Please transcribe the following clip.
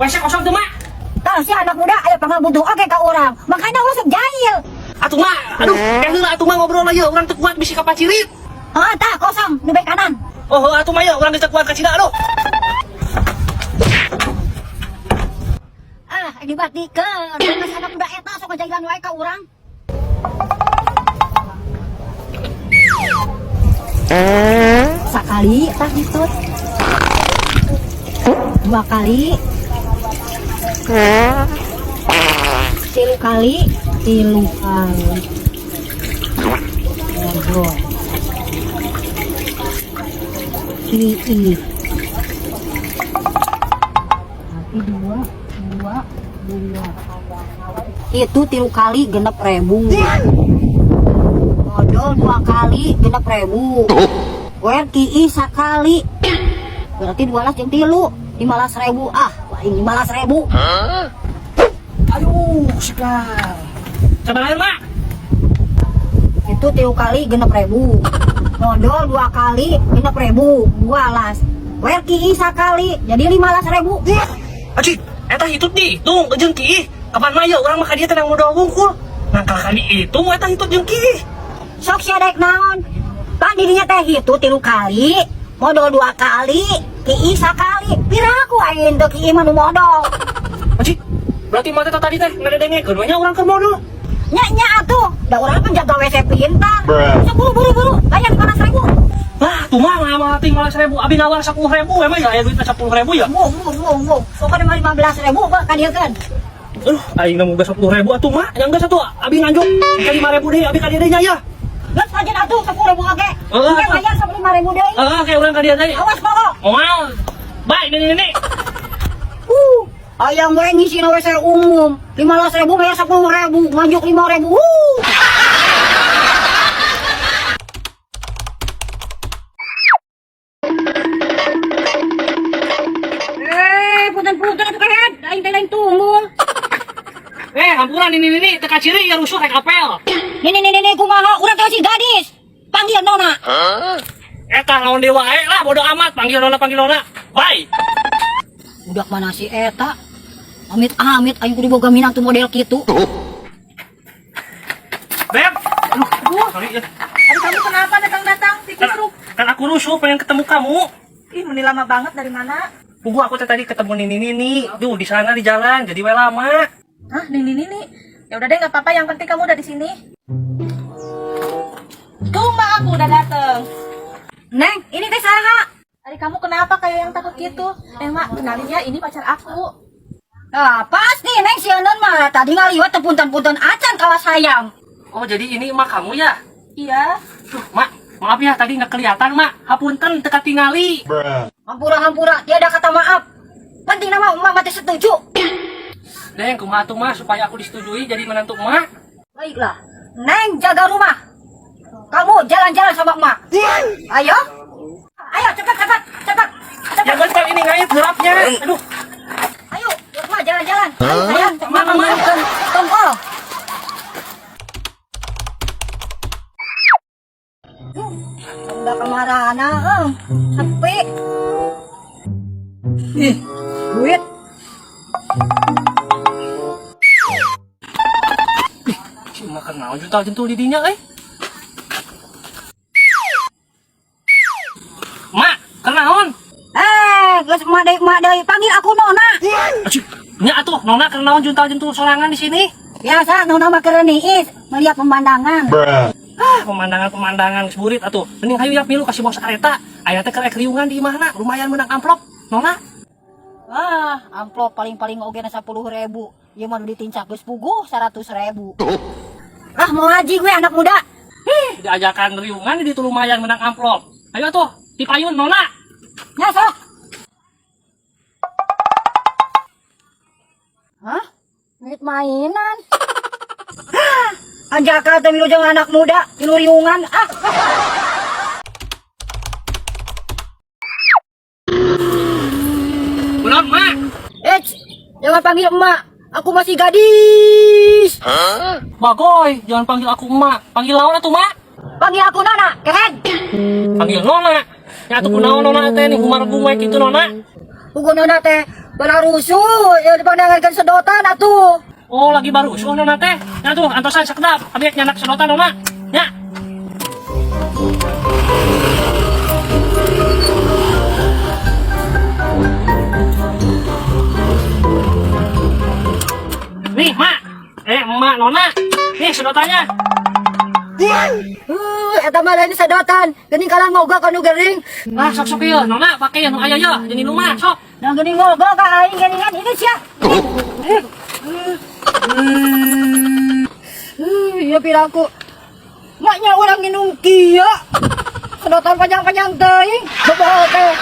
WC kosong tuh, Mak. Tah si anak muda aya pangabutuh oge ka urang. Makanya ulah sok jahil. Atuh, Mak. Aduh, eh heula atuh mah ngobrol aja urang teu kuat bisi kapacirit. Heeh, tah kosong nu bek kanan. Oh, heuh atuh mah ya urang geus teu kuat ka Cina aduh. Ah, dibatikeun. Geus anak muda eta sok ngajahilan wae ka urang. Sakali tah hitut. Dua kali. Tilu kali, tilu kali. Ngobrol. I. Berarti dua, dua, dua. Itu tilu kali 6.000. Modal dua kali 6.000. Wer ki sakali. Berarti 12 jeung tilu, 15.000. Ah, aing 15.000. Aduh, segar. Coba air, Mak. Itu tilu kali 6.000. Modal dua kali 6.000, 12. Wer ki sakali jadi 15.000. Aci, eta hitut dihitung jeung kiih. Kapan mah ya urang mah ka dieu teh modal wungkul. Nang kalahkan dihitung eta hitut jeung kiih. Sok sia daek naon? Pan dirinya teh hitut tilu kali, modal dua kali, ki sakali. Piraku aing teu ki mah nu modal. Aci, berarti mah teh tadi teh ngadedengekeun we nya urang keur modal. Nya nya atuh, da urang kan jaga WC pintar. Sok buru buru buru, bayar 15.000. Lah, tuh mah mah ting 15.000, abi nawar 10.000 emang ya aya duit 10.000 ya. Mung mung mung mung. Pokoknya mah 15.000 bah ka dieu kan. Aduh, aing na moga 10.000 atuh mah. Yang geus atuh abi nganjuk ka 5.000 deui abi ka dieu deui nya ya. Geus aja atuh 10.000 oge. Heeh, Oke atuh. bayar 5.000 deui. Heeh, kayak urang ka dieu deui. Awas pokok. Moal. Bye, nini nini. Ayam we ngisi WC umum. 15.000 bayar 10.000, nganjuk 5.000. Punten-punten atuh kehed, aing teh lain tunggul. Hampura nini nini teu kaciri ya rusuh rek apel. Nini nini nini kumaha, urang teh si gadis. Panggil nona. Eta naon deui wae lah bodo amat panggil nona panggil nona. Bye. Budak mana si eta? Amit-amit aing kudu boga minantu model kitu. Beb. Aduh, sorry ya. Aduh, kamu kenapa datang-datang? Si Kan, Kusruk. kan aku rusuh pengen ketemu kamu. Ih, meni lama banget dari mana? Tunggu aku teh tadi ketemu Nini Nini. Duh, di sana di jalan jadi we lama. Hah, Nini Nini. Ya udah deh, nggak apa-apa. Yang penting kamu udah di sini. Tuh, Mak, aku udah dateng. Neng, ini teh saha? Ari kamu kenapa kayak yang takut gitu? Mak, kenalin ya, ini pacar aku. Ah, pasti Neng si Enon mah tadi ngaliwat teu punten-punten acan kawas hayam. Oh, jadi ini emak kamu ya? Iya. Duh, Mak, maaf ya tadi nggak kelihatan, Mak. Hapunten teu katingali. Hampura-hampura, tiada kata maaf. Penting nama emak mati setuju. Neng, kumaha tuh, Mak, supaya aku disetujui jadi menantu emak? Baiklah, Neng jaga rumah. Kamu jalan-jalan sama emak. Ayo. Ayo cepat cepat cepat. Cepat. Ya bentar ini ngait gelapnya. Aduh, Ayo, emak jalan-jalan. Ayo sayang, emak Mak, mak. makan tongkol. Udah kemarana, sepi. Ih, duit. Si emak kenal juntal jentul di dinya euy. Mak, kenaon? Geus emak deui, panggil aku Nona. Aduh, nya atuh, Nona kenaon juntal jentul sorangan di sini? Biasa Nona mah keur niis melihat pemandangan. Ah, pemandangan-pemandangan geus burit atuh. Mending hayu ya milu ka si bos kareta. Aya teh keur riungan di imahna, lumayan menang amplop. Nona, Ah, amplop paling-paling oge na 10.000. Ieu mah nu ditincak geus puguh 100.000. Ah, mau ngaji gue anak muda. Ih, diajakan riungan di itu lumayan menang amplop. Ayo tuh, dipayun Nona. Ya, sok. Hah? Duit mainan. Hah, anjaka teh milu jeung anak muda, milu riungan. Ah. Belum, Mak. Eh, jangan panggil emak. Aku masih gadis. Bagoy, jangan panggil aku emak. Panggil lawan atuh, Mak. Panggil aku Nona, keren. Panggil Nona. Ya atuh kunaon Nona teh nih humar gue gitu Nona. Pugu Nona teh Bararusuh, ya dipandangankan sedotan atuh. Oh, lagi barusuh nona teh. Nya tuh antosan sakedap, abi nyanak sedotan nona. Nya. Nih, Mak. Eh, Mak Nona. Nih sedotannya. Eta mah lain sedotan. Geuning kalah ngoga ka nu gering. Ah, sok sok ieu, Nona pake nu aya ye, jadi rumah, sok. Nah geuning ngoga ka aing geuningan ini sia. Ya piraku. Maknya orang minum kieu. Sedotan panjang-panjang teuing. Boboho teh.